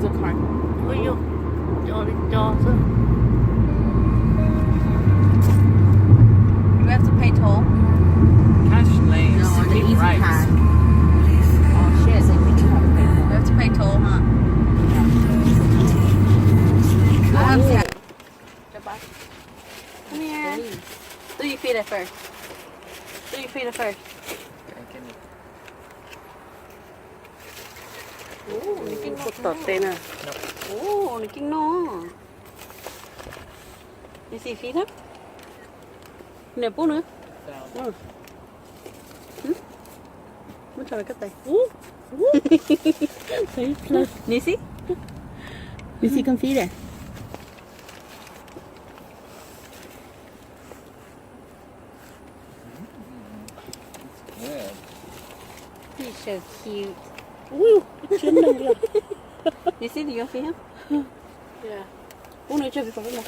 Ui yog, co li co xwb. Do we have to pay toll? Cash lane. No, the easy pass. Oh shit, so we do have to pay toll. We have to pay toll, huh? Yeah. I have to. Come here. Do your feet at first. Do your feet at first. Nws keej tom tes na. Nws keej noj. Nws xi fib na. Nws pub nws. Muab tso rau koj tes. Nws xi, nws xi koj fib de. He's so cute. Ui, tsiab neeg li. Nws xi nws yuav fib. Pub nws tseg pov no.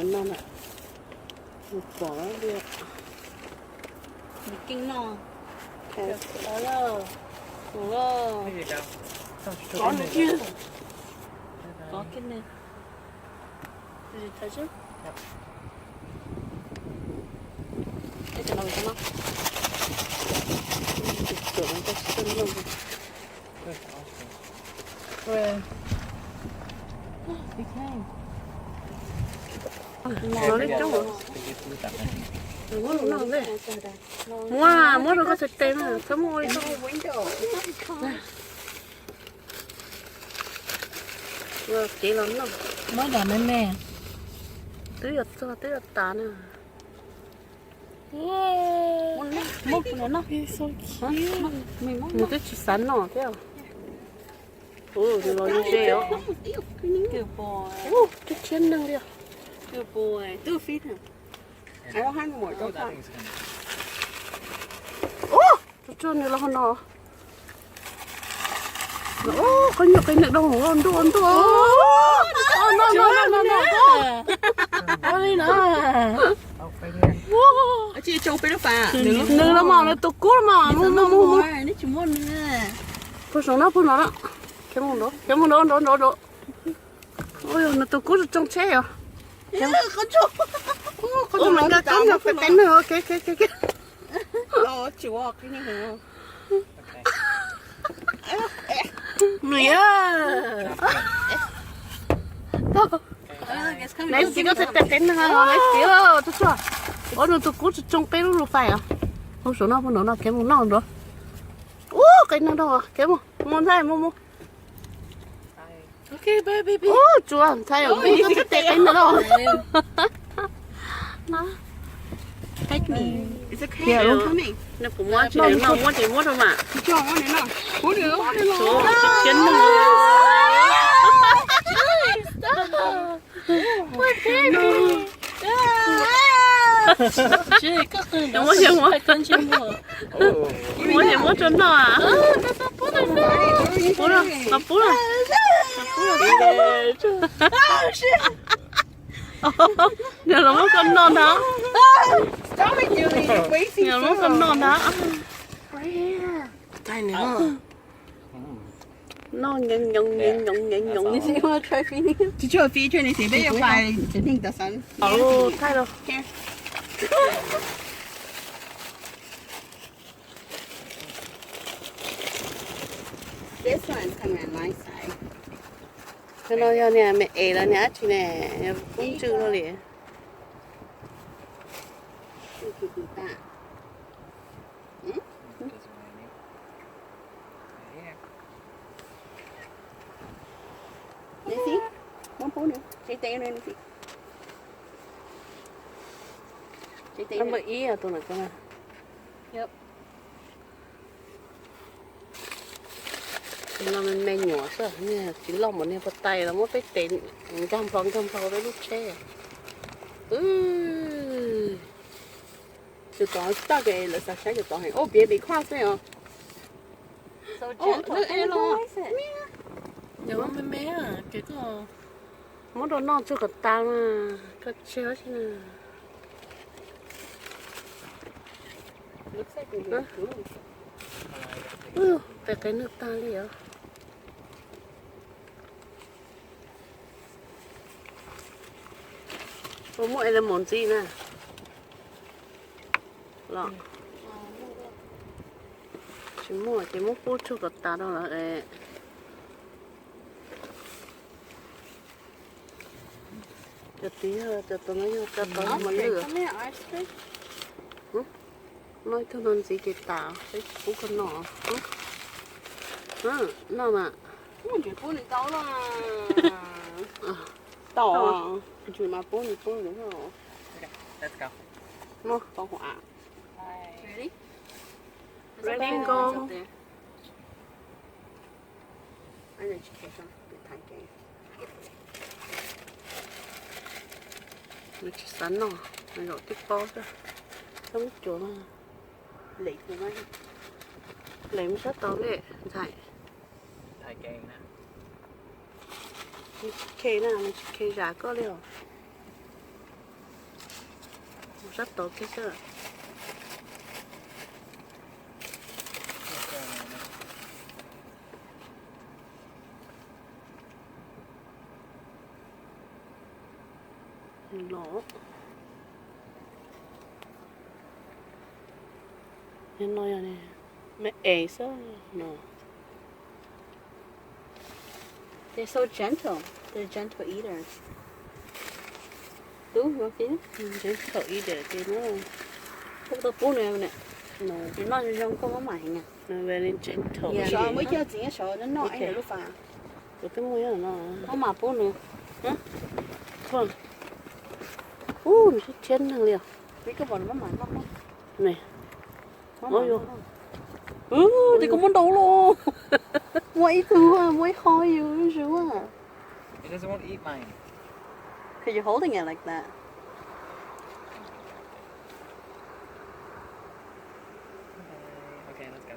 No na. Pom li. Nws keej noj. Pov nws kiag. Pov kiag nws. Does it touch him? Yep. Ese no me gusta. Pues, he came. Muab lub no, muab, muab rau koj tes tes na, txhob muab ua li no. Kev los noj. Muab daim me me. Twb yuav txog twb yuav tas na. Muab, muab kuv noj. Nws twb tsis xav noj thiab. Ua, nws los ze os. Ua, twb tsiab neeg li os. Ua, tso tso nws los hauv no. Ua, qhov nyuag qe nws dau hauv ntuj ntuj. No no no no no. Ua li no. Nws los mas, nws tus kub los mas, mus mus mus mus. Puag saum no, puag no na. Khiav mus nraud, khiav mus nraud nraud nraud nraud. Ua, nws tus kub tsoo tsheb os. Ua, nws nqa koob nrog pem pem nws, ok ok ok. Nws yog. Naiv txiv koj txhais tes tes nag los naiv txiv. Ua, nws tus kub tsoo peb lub lus fais os. Mus saum no, mus saum no, khiav mus noj nraud. Ua, qe nag dau, khiav mus, mus ntxhais mus mus. Ua, tsuas ntxhais os, koj txhais tes qe nag dau. Nws kuv muab tsis, nws muab tsis muab rau mas. Tsis khiav noj. Nws muab tsis muab, muab tsis muab rau noj. Pub los, pub los. Nws los muab koj noj ntag. Nws los muab koj noj ntag. Noj nyoos nyoos nyoos nyoos nyoos. Did you want to try feeding him? Did you want to feed him anything? They don't buy anything, doesn't. Oh, thaij los. Here. This one's coming on my side. Cov no yog niag me es los niag dab tsi ne, kub ntswg no li. Nws xi, muab pub nws, tsev tes nws xi. Tsev tes nws. Tus no no me me nyuam xwb, niag tsis loj npaum niag puag ta los muab peb tes nkag nplho nkag nplho peb lub tsheb. Tus tod tag ces lawv xav saib tus tod heev. Ua, piav pem khuaj xwb os. Muab rau noj tsuag kom tas mas koj tseg si na. Pem qe nag tag li os. Muaj animal ntxiv na. Los, tsis muaj ces muab pub tsuag kom tas rau lawm. Cov tid, cov tod no yog cov tod mos lwj. Noj ib tug no ntxiv ces tas, peb tsis pub koj noj. Noj mas. Tsis mas pub nws pub nws. Ready, go. Nws tsis xav noj, nws zaum tib pob xwb. Coob cuag. Lem mus sab tod li ntxhais. Nws tsis khe na, nws tsis khe zam koj li os. Mus sab tod kiag xwb. Los, no yog me es xwb no. They're so gentle. They're gentle eaters. Tub no, gentle eater ces no. Koj tau pub nws, nws noj zoo zoo koj maj mam heev na. Very gentle. Sov muaj ib co txiv nyob saud noj noj ib lub fas. Kuv twb muaj ib no. Maj mam pub nws. Ub, nws sib tshiab neeg li os. Ces koj muab ntau los. Muaj ib tug, muaj ib qho yus zuj zus. It doesn't want to eat mine. 'Cause you're holding it like that. Okay, let's go.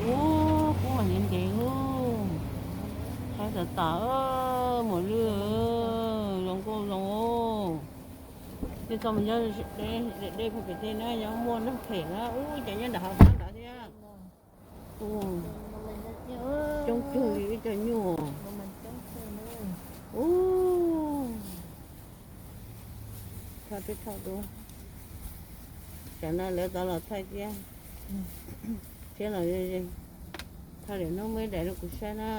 Ub, ntev ntev ub. Qab tas tas, mos lwj zoo nkauj zoo. Tej txoj mus nyob deb deb pem tej na, nyob muaj neeg phem na, ub, cov nyob nram hav fab ntawd thiab. Coob kawg li ib co nyuj. Ub, thaij peb thaij dua. Tsam no lawv tau los thaij thiab. Thiab los ze ze. Thaij lwm hnub muaj ib daim rau kuv saib na.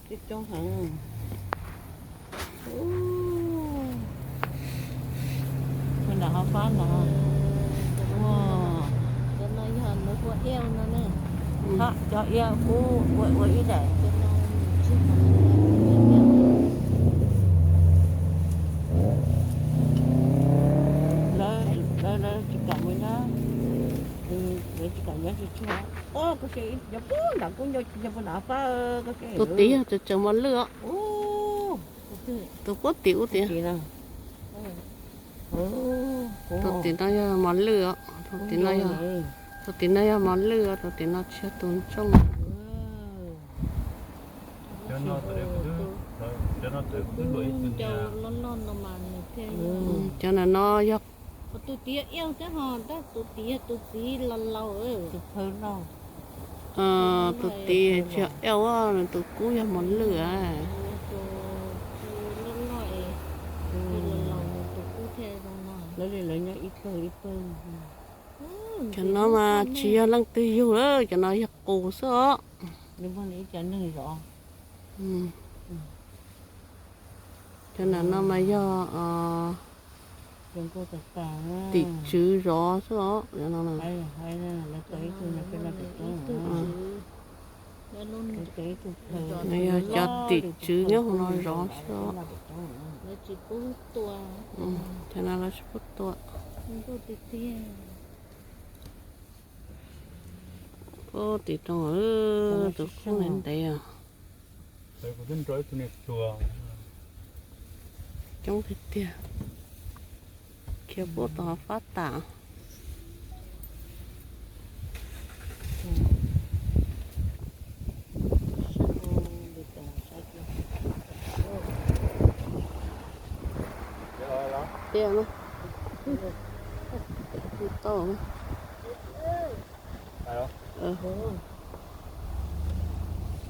Coob coob heev. Ua nram hav fab ntag. Cov no yog lawv ua iab no ne. Cov iab ub ua ib daim. Lawv tsis kam mus nyob, lawv tsis kam nyob tsis tsuag. Koj saib, nyob puag nram kuv nyob puag nram fab. Tus tid yog tseem mos lwj os. Tus puag tim ub tiag. Tus tim no yog mos lwj os, tus tim no yog, tus tim no yog mos lwj os, tus tim no tsis yog tus ntsooj. Cov ntawm no yog, tus tid yog iab thiab ho, tab tus tid yog tus txiv laus laus. Tus tid tsis yog iab, tus kub yog mos lwj. Tus txiv loj loj es, tus laus laus tus kub thiaj zoo no. Lawv li lawv nyob ib pawg ib pawg. Cov no mas tsis yog leej twg yug lawm, cov no yog qus xwb os. Cov nram no mas yog tim tswv zov xwb os. No yog cov tim tswv nyob hauv no zov xwb os. Cov no lawv tsis pub tua. Ub, tim roob tus kub ntev ntev os. Coob tiag tiag. Khiav puag tom fab tas. Tiag na. Tau na.